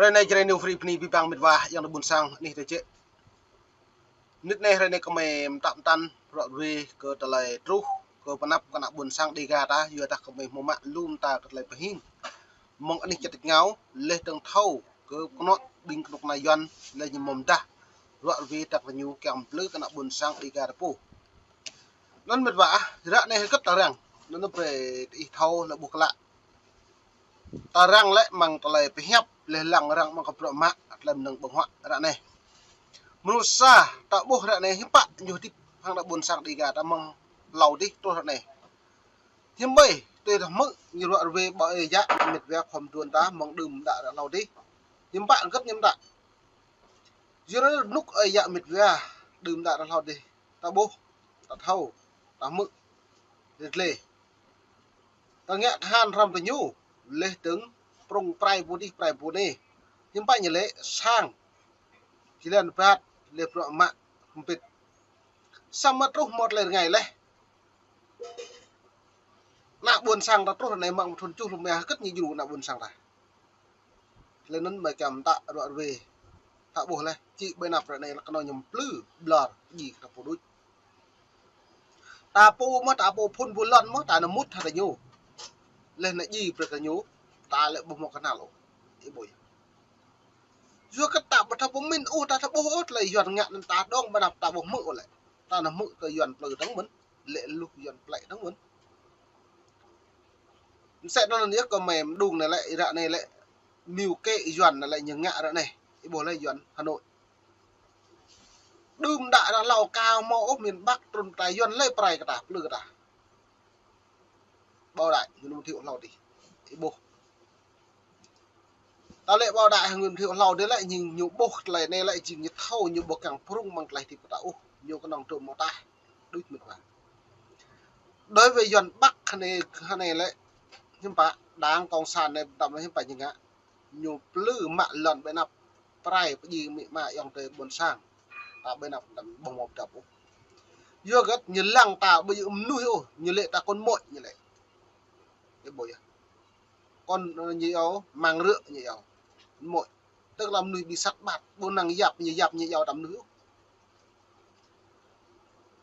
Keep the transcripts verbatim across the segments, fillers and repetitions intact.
Hrơi anai Jrai New Free bơni abih bang met wa ayŏng adơi ƀuôn sang anih tơčĕ. Mơnit anai hrơi anai kơmơi mơtă mơtăn ruă ruê kơ tơlơi truh kơ pơanăp kơ ană ƀuôn sang Dega ta, yua dah kơmơi hmâo mă lu mơta kơ tơlơi pơhing mơ̆ng anih čơtĕč ngao, laih dơ̆ng thâo kơ kơnuk ƀing kơnuk kơna Yuan, laih ñu mơ̆ mơdah ruă ruê dah kơ ñu kiăng plư kơ ană ƀuôn sang Dega ta pô. Anŭn met wa ah, ră anai hơget ta răng, anŭn brơi ih thâo lĕ ƀuh klă. Ta răng lĕ mơ̆ng tơlơi pơhiăp, laih lăng răng mơ̆ng kơ bruă mă, tơlơi mơnơ̆ng ƀơ̆ng huă ră anai. Mơnuih sa, ta ƀuh ră anai hiư̆m pă ñu hơdip hăng ană ƀuôn sang Dega ta mơ̆ng hlâo dih truh ră anai. Hiư̆m ƀơi, tui ta hmư̆ ñu ruă ruê ƀơi ơi yă met wa khŏm đuôn ta mơ̆ng đưm đă ră hlâo dih. Hiư̆m pă hơget ñu mơtă. Yua anŭn rơnŭk ơi yă met wa đưm đă ră hlâo dih. Ta ƀuh, ta thâo, ta hmư̆, rơdlê. Ta ngă kơhan hrŏm tơ ñu, laih dơ̆ng prŏng prai pô dih, prai pô anai. Hiư̆m pă ñu lĕ sang, jơlan rơbat, laih bruă mă, hơmpit. Samơ̆ truh hmâo tơlơi rơngai laih. Ană ƀuôn sang ta truh ră anai mơ̆ng thun čuh lŏm mơ̆ hơget ñu djru ană ƀuôn sang ta. Laih anŭn mơi kiăng mơtă ruă ruê. Ta ƀuh laih, či ƀơi anăp ră anai lăk kơnơ̆ng ñu plư ƀlŏr djai kơ ta pô đôč. Ta pô mơ̆, ta pô phŭn pô lŏn mơ̆, ta nao mŭt hăng tơ ñu. Laih anŭn djai brơi kơ ñu, ta lĕ ƀu hmâo kơnăl ôh. Ih ƀuh yơh. Yua kơ ta ƀu thâo pơmĭn ôh, ta thâo ƀuh ôh, tơlơi Yuan ngă anŭn ta dŏng ƀơi anăp ta ƀu hmư̆ ôh lĕ. Ta nao hmư̆ kơ Yuan plư dơ̆ng mơ̆n, lĕ luh Yuan plĕ dơ̆ng mơ̆n. Mơsĕ anŭn yơh kơmơi mơđung anai lĕ, ră anai lĕ, mơ̆ng kơ Yuan anai lĕ ñu ngă ră anai. Ih ƀuh lĕ Yuan Hà Nội. Đưm đă ră hlâo ka hmâo ôh miền Bắc trŭn ta Yuan lĕ prai kơ ta, plư kơ ta. Bảo Đại, Nguyễn Thiệu hlâo dih. Ih ƀuh. Ta lĕ Bảo Đại hăng Nguyễn Thiệu hlâo dih lĕ ñu, ñu ƀuh tơlơi anai lĕ jing ñu thâo ñu ƀu kiăng prŭng mơ̆ng tơlơi hơdip kơ ta ôh. Ñu kơnơ̆ng trŭm mơ̆ ta. Đôč met wa. Đối với Yuan Bắc anai, anai lĕ, hiư̆m pă, Đảng Cộng sản anai, tơm hiư̆m pă ñu ngă. Ñu plư mă lŏn ƀơi anăp prai pơjing amĭ ama ayŏng adơi ƀuôn sang. Ta ƀơi anăp tơm ƀu hmâo pơdăp ôh. Yua hơget ñu lăng ta ƀu djơ̆ mơnuih ôh, ñu lĕ ta con muỗi ñu lĕ. Ih ƀuh yơh. Con, ơ, ñu iâu, mang rượu ñu iâu. Muội. Tức là mơnuih ƀu sat ƀat, ƀu năng yap ñu, yap ñu iâu ta mơnuih ôh.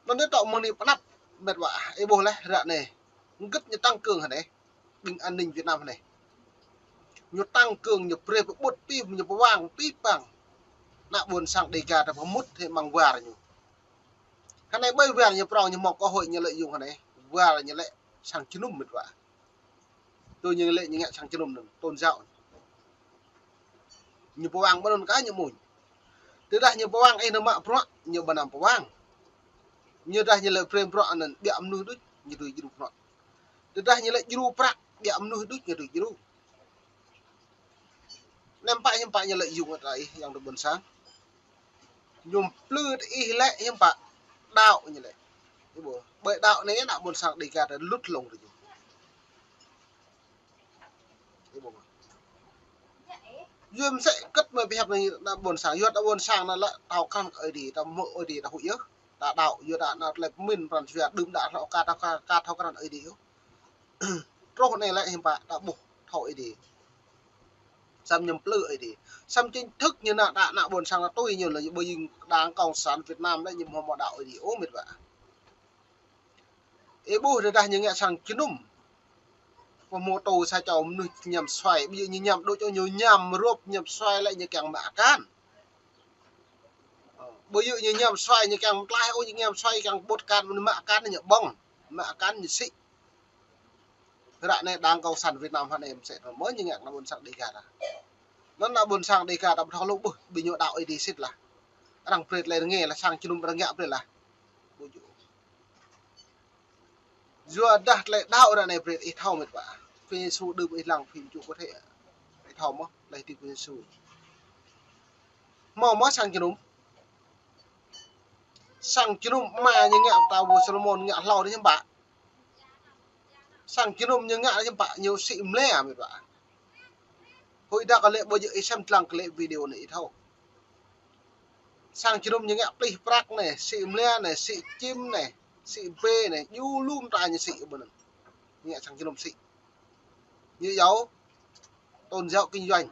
Anŭn yơh tŏ mơ̆ng anai pơanăp met wa, ih ƀuh laih ră anai. Hơget ñu tăng cường hă anai. Ƀing an ninh Việt Nam hă anai. Ñu tăng cường ñu brơi pơƀut pĭ, ñu pơwang pĭ păng. Ană ƀuôn sang Dega ta pơmŭt hĭ mơ̆ng war ñu. Hă anai ƀơi war ñu prŏng ñu hmâo cơ hội ñu lợi dụng hă anai. War ñu lĕ sang jơnum met wa. Tui ñu lĕ ñu ngă sang jơnum anŭn, tôn giáo. Ñu pơwang ƀơi anŭn kah ñu amuñ. Tơdah ñu pơwang ih nao mă bruă, ñu ƀu anăm pơwang. Ñu dah ñu lĕ brơi bruă anŭn ƀiă mơnuih đôč, ñu dưi djru bruă. Tơdah ñu lĕ djru prăk, ƀiă mơnuih đôč, ñu dưi djru. Anŭn hiư̆m pă, hiư̆m pă ñu lĕ yŭng ta ih ayŏng adơi ƀuôn sang. Ñu plư ta ih lĕ hiư̆m pă. Đaŏ ñu lĕ. Ih ƀuh. Ƀơi đaŏ anai ană ƀuôn sang Dega ta lŭt lông tơ ñu. Ih ƀuh. Yua mơsĕ hơget mơi pơhiăp anai ană ƀuôn sang. Yua ană ƀuôn sang anŭn lĕ thâo krăn kơ Ơi Adai, ta hmư̆ Ơi Adai ta huĭ yơh. Ta đaŏ, yua ană anŭn tơlơi pơmĭn pran jua đưm đă thâo ka, thâo ka, ka thâo krăn Ơi Adai yơh. Truh anai lĕ hiư̆m pă ta ƀuh thâo Ơi Adai. Samơ̆ ñu plư Ơi Adai. Samơ̆ chính thức ñu ană, ană, ană ƀuôn sang ta tui ñu lĕ ƀơi jing Đảng Cộng sản Việt Nam lĕ ñu hmâo mă đaŏ Ơi Adai ôh met wa. Ih ƀuh tơdah ñu ngă sang jơnum. Pơhmutu sa čô mơnuih ñăm suai, ƀu djơ̆ ñu ñăm đôč ôh, ñu ñăm rup ñăm suai lĕ ñu kiăng mă akan. Ƀu djơ̆ ñu ñăm suai ñu kiăng mơtlaih ôh, ñu ñăm suai kiăng ƀut akan, mă akan ñu ƀơ̆ng, mă akan ñu sĭ. Ră anai Đảng Cộng sản Việt Nam hă anai mơsĕ anŭn mơ̆ ñu ngă ană ƀuôn sang Dega ta. Anŭn ană ƀuôn sang Dega ta ƀu thâo lu ƀuh, ƀing ñu đaŏ Ơi Adai sĭt lah. Arăng brơi tơlơi rơngai lah, sang jơnum arăng ngă brơi lah. Ƀu djơ̆. Yua dah tơlơi đaŏ ră anai brơi ih thâo met wa. Phung Yêsu đưm ih lăng phung čô có thể ih thâo mơ̆, tơlơi hơdip Phung Yêsu. Hmâo mơ̆ sang jơnum. Sang jơnum ama ñu ngă ta pô Solomon ngă hlâo dih hiư̆m pă. Sang jơnum ñu ngă hiư̆m pă, ñu sĭ mlĕ met wa. Huĭ dah kơ lĕ ƀu djơ̆ ih sem lăng kơ lĕ video anai ih thâo. Sang jơnum ñu ngă plih prăk anai, sĭ mlĕ anai, sĭ čim anai, sĭ bê anai, djru lu mơta ñu sĭ ƀơi anŭn. Ñu ngă sang jơnum sĭ. Ñu iâu tôn giáo kinh doanh.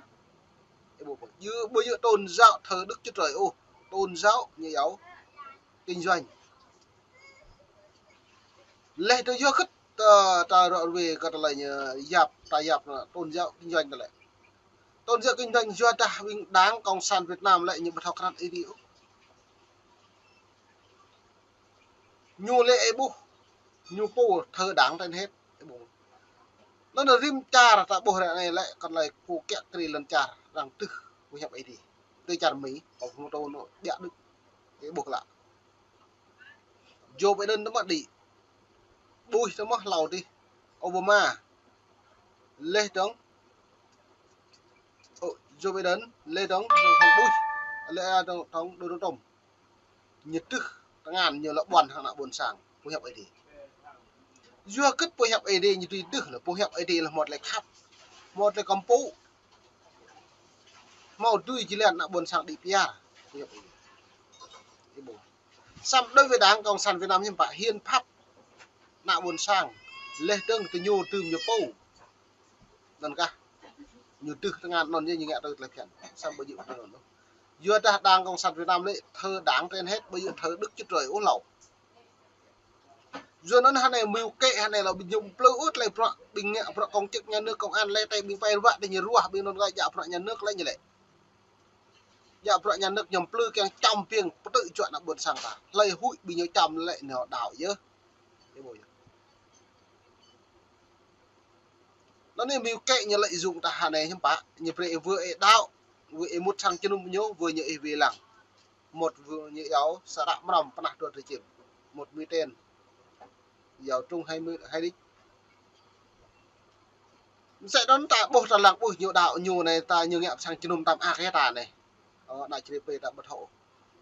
Ơ, ƀu, ƀu, ƀu djơ̆ tôn giáo thờ Đức Chúa Trời ôh. Tôn giáo ñu iâu kinh doanh. Laih dơ̆ng yua hơget ta, ta ră ruai kơ tơlơi ñu yap, ta yap anŭn tôn giáo kinh doanh tơlơi. Tôn giáo kinh doanh yua dah ƀing Đảng Cộng sản Việt Nam lĕ ñu ƀu thâo krăn Ơi Adai ôh. Ñu lĕ ih ƀuh, ñu pô thờ Đảng trên hết, ih ƀuh. Anŭn rĭm čar ta ƀuh ră anai lĕ kơ tơlơi pô kiă kriê lŏn čar arăng tưh pơhiăp Ơi Adai. Tơ čar Mi, kâo hmâo tŭ anŭn biă đôč, ih ƀuh klă. Joe Biden tơma đĭ. Bush tơma hlâo dih. Obama. Laih dơ̆ng, ơ, Joe Biden, laih dơ̆ng, tổng thống Bush, laih, a, tổng thống Donald Trump. Ñu tưh tơngan ñu lăi ƀuăn hăng ană ƀôn sang pơhiăp Ơi Adai. Yua hơget pơhiăp Ơi Adai ñu tui tưh lĕ, pơhiăp Ơi Adai lĕ hmâo tơlơi khăp, hmâo tơlơi kơmpŭ, hmâo dưi jơlan ană ƀôn sang đĭ pơyar pơhiăp Ơi Adai. Ih ƀuh. Samơ̆ đối với Đảng Cộng sản Việt Nam hiư̆m pă hiến pháp ană ƀôn sang, laih dơ̆ng tơ ñu tưm ñu pô. Anŭn kah, ñu tưh tơngan anŭn yơh ñu ngă tui tơlơi phiăn. Samơ̆ ƀu djơ̆ tui anŭn ôh. Yua dah Đảng Cộng sản Việt Nam lĕ thờ Đảng trên hết, ƀu djơ̆ thờ Đức Chúa Trời ôh hlâo. Yua anŭn hơnai mơ̆ kĕ hơnai lăi ƀing ñu plư ôh tơlơi bruă, ƀing ngă bruă công chức nhà nước, công an lĕ tơl ƀing pơruă dih ñu ruah, ƀing anŭn kơ djă bruă nhà nước lĕ ñu lĕ. Djă bruă nhà nước ñu plư kiăng čăm biêng pơtư̆ juă ană ƀôn sang ta. Hlơi huĭ ƀing ñu čăm lĕ ñu đaŏ yơh. Ih ƀuh yơh. Anŭn anai mơ̆ kĕ ñu lĕ dùng ta hơnai hiư̆m pă, ñu brơi ih wơ̆t ih đaŏ, wơ̆t ih mŭt sang jơnum ñu, wơ̆t ñu ih wai lăng. Mŭt wơ̆t ñu iâu sa ră mrăm pơnah dua rơjim. Mŭt mơ̆ ten. Iâu trung hai mươi, hai đích. Mơsĕ anŭn ta ƀuh ta lăng ƀuh ñu đaŏ ñu anai ta ñu ngă sang jơnum tam ak yơh ta anai. Ơ, ană Jrai pơ ta ƀu thâo.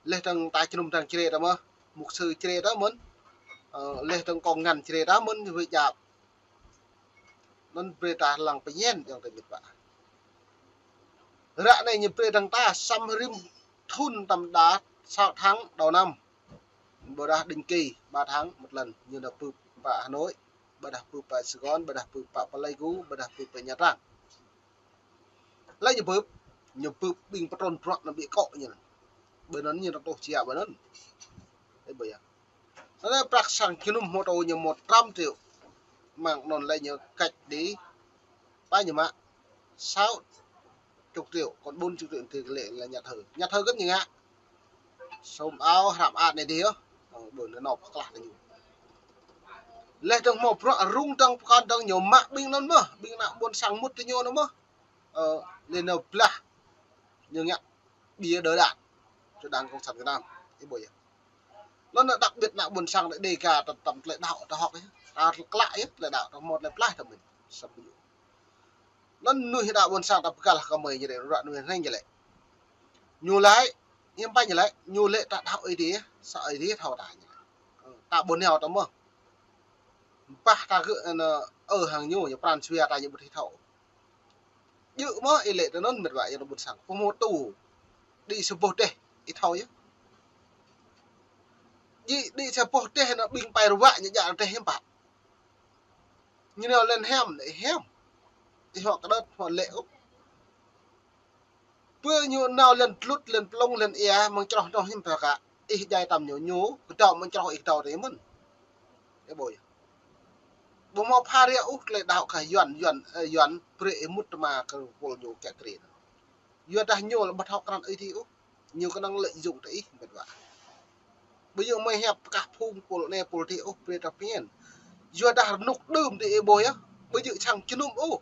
Laih dơ̆ng ta jơnum dơ̆ng Jrai ta mơ̆n, mục sư Jrai ta mơ̆n. Ơ, laih dơ̆ng công an Jrai ta mơ̆n, wơ̆t djă. Anŭn brơi ta lăng pơñen yơh tơ mĭt wa. Ră anai ñu brơi dơ̆ng ta samơ̆ rĭm thŭn tơm đa sáu tháng đầu năm. Ƀôdah định kỳ ba tháng một lần, ñu nao bưp pơ Hà Nội, ƀôdah bưp pơ Sài Gòn, ƀôdah bưp pơ Pleiku, ƀôdah bưp pơ Nha Trang. Lĕ ñu bưp, ñu bưp ƀing pơtrun bruă anŭn ƀu kŏ ñu. Ƀơi anŭn ñu nao tŏ sia ƀơi anŭn. Ih ƀuh yơh. Anŭn lĕ prăk sang jơnum hmâo tŏ ñu một trăm triệu. Mơ̆ng anŭn lĕ ñu cách đi, pă ñu mă sáu chục triệu, còn bốn chục triệu thì lĕ là nhà thờ. Nhà thờ hơget ñu ngă? Sum ao hrăm ăt anai dih yơh. Ơ, ƀơi anŭn nao pơklah tơ ñu. Laih dơ̆ng hmâo bruă rŭng dơ̆ng pơkŏn dơ̆ng ñu mă ƀing anŭn mơ̆n, ƀing ană ƀôn sang mŭt tơ ñu anŭn mơ̆n. Ơ, laih anŭn blah ñu ngă ƀiă đơ đan. Cho Đảng Cộng sản Việt Nam. Ih ƀuh yơh. Anŭn anai đặc biệt ană ƀôn sang Đêga ta tơm tơlơi đaŏ ta hŏk yơh. Ta klă yơh, tơlơi đaŏ ta hmâo tơlơi pơklaih ta mĭn. Samơ̆ ƀu djơ̆. Anŭn mơnuih ană ƀôn sang ta pơklah kơ mơi ñu lĕ, ră anai ñu lĕ. Ñu lĕ, hiư̆m pă ñu lĕ, ñu lĕ ta đaŏ Ơi Adai, sa Ơi Adai thâo ta ñu lĕ. Ơ, ta ƀu nao ta mơ̆n. Ƀah ta gơ̆ anŭn, ơ, hăng ñu, ñu pran jua ta ñu ƀu thâo. Djơ̆ mơ̆n ih lĕ tơ anŭn mĭt wa yơh ană ƀôn sang. Pơhmut tŭ. Đĭ sa boh dêh, ih thâo yơh. Đĭ, đĭ sa boh dêh anŭn ƀing pơruă ñu djă dêh hiư̆m pă. Ñu nao lŏn hiam, lĕ hiam. Ih hŏk kơdơ̆t, hŏk lĕ ôh. Pơ ñu nao lŏn tlut, lŏn plông, lŏn ia, mơ̆ng čroh čroh hiư̆m pă kă. Ih djai tơm ñu, ñu kơdâo mơ̆ng čroh ih kơdâo tơ mơ̆n. Ih ƀuh yơh. Ƀu hmâo phara ôh tơlơi đaŏ kơ Yuan, Yuan, ơ, Yuan brơi ih mŭt tơma kơ pôl ñu kiă kriê. Yua dah ñu lĕ ƀu thâo krăn Ơi Adai ôh. Ñu kơnơ̆ng lợi dụng tơ ih mĭt wa. Ƀu djơ̆ mơi hiăp kah phung pôl anai pôl adih ôh brơi ta phiăn. Yua dah rơnŭk đưm tơ ih ƀuh yơh. Ƀu djơ̆ sang jơnum ôh.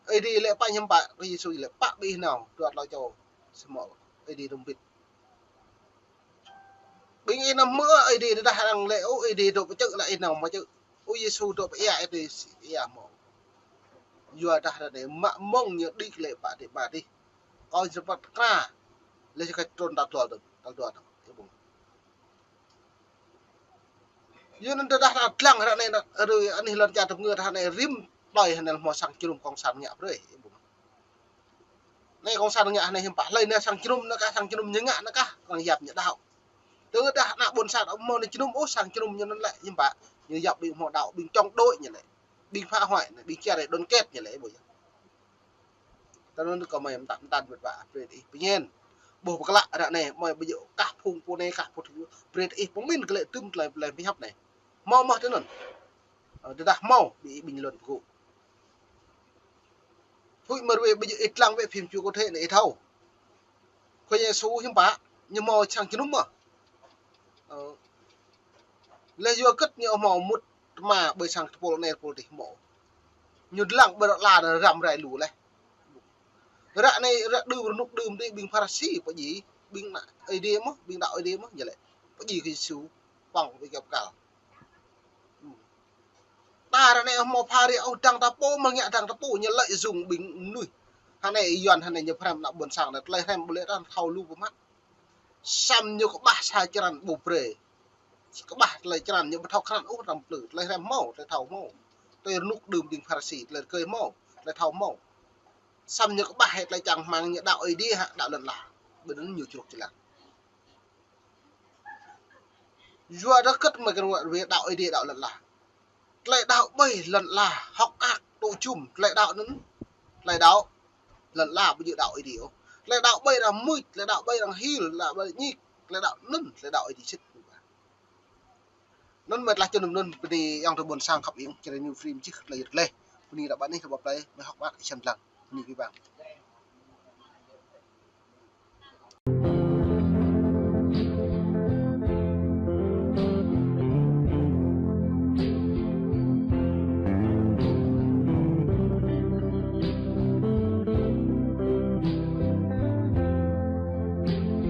Ơi Adai lĕ pă hiư̆m pă, Ơi Yêsu lĕ pă ƀing ih nao, dua tlâo čô. Samơ̆ Ơi Adai rơmbit. Ƀing ih nao hmư̆ Ơi Adai dah arăng lĕ, ơ, Ơi Adai dŏ pơčơ̆ lĕ ih nao mă čơ̆. Ơ, Yêsu dŏ pơia ih tơ ia hmâo. Yua dah ră anai mă mơ̆ng ñu đĭ lĕ pă dih pă dih. Kâo jơpăt kra. Lĕ si kơ trun ta tual dơ̆ng, ta tual dơ̆ng. Ih ƀuh. Yua anŭn tơdah ta lăng ră anai, rơi anih lŏn čar ta pơngơ̆ ră anai rĭm đơi hơnăl hmâo sang jơnum cộng sản ngă brơi, ih ƀuh. Anai cộng sản ngă anai hiư̆m pă, hlơi anai sang jơnum anŭn kah, sang jơnum ñu ngă anŭn kah, arăng yap ñu đaŏ. Tơdah ană ƀôn sang ta hmâo anai jơnum ôh, sang jơnum ñu anŭn lĕ hiư̆m pă, ñu yap ƀing hmâo đaŏ, ƀing chống đối ñu lĕ, ƀing phá hoại anai, ƀing čar đoàn kết ñu lĕ, ih ƀuh yơh. Tui anŭn kơ mơi mơtam mơtam mơtam mơtam brơi ih pơñen. Ƀuh pơklă ră anai mơi ƀu djơ̆ kah phung pô anai kah phung pô, brơi ih pơmĭn kơ lĕ tơm tơlơi, tơlơi pơhiăp anai. Hmâo mơ̆ tui anŭn. Ơ, tơdah hmâo, ƀing ih bình luận pơgŭ. Huĭ mơ̆ rơwe ƀu djơ̆ ih lăng wĕ phim Chúa Cứu Thế anai ih thâo. Khua Yang Yêsu hiư̆m pă, ñu hmâo sang jơnum mơ̆. Ơ. Lĕ yua hơget ñu hmâo mŭt tơma ƀơi sang tơpul anai tơpul adih hmâo. Ñu lăng ƀơi rơ̆k ala anŭn răm rai lu laih. Ră anai ră đưm rơnŭk đưm adih ƀing Pharisi pơdjai, ƀing ană Ơi Adai mơ̆, ƀing đaŏ Ơi Adai mơ̆, ñu lĕ pơdjai kơ Yêsu, pŏng ƀơi găp kal. Ta ră anai hmâo phara ôh, dăng ta pô mơ̆ ngă dăng ta pô, ñu lợi dụng ƀing mơnuih. Hơnai Yuan hơnai ñu phrăm ană ƀôn sang anai, tơlơi hrăm ƀu lĕ arăng thâo lu pơmă. Samơ̆ ñu kơƀah sa črăn ƀu brơi. Kơƀah tơlơi črăn ñu ƀu thâo krăn ôh, răm plư, tơlơi hrăm hmâo, tơlơi thâo hmâo. Tơlơi rơnŭk đưm ƀing Pharisi, tơlơi rơkơi hmâo, tơlơi thâo hmâo. Samơ̆ ñu kơƀah hĭ tơlơi čang rơmang ñu đaŏ Ơi Adai hă, đaŏ lŏn ala. Ƀơi anŭn ñu čruk čơlang. Yua dah hơget mơi kơ rơwe đaŏ Ơi Adai đaŏ lŏn ala. Tơlơi đaŏ ƀơi lŏn ala, hŏk mơak, tŭ jum, tơlơi đaŏ anŭn. Tơlơi đaŏ lŏn ala ƀu djơ̆ đaŏ Ơi Adai ôh. Tơlơi đaŏ ƀơi arăng mưč, tơlơi đaŏ ƀơi arăng hil, tơlơi đaŏ ƀơi ñik, tơlơi đaŏ anŭn, tơlơi đaŏ Ơi Adai sĭt. Anŭn mơi tơlơi čơnŭm anŭn bơni ayŏng adơi ƀôn sang khăp iêng, čơrơni free mơčih tơlơi yơh tơlơi. Bơni ră anai hơbă plơi, mơi hŏk mơak, ih sem lăng. Bơni abih bang.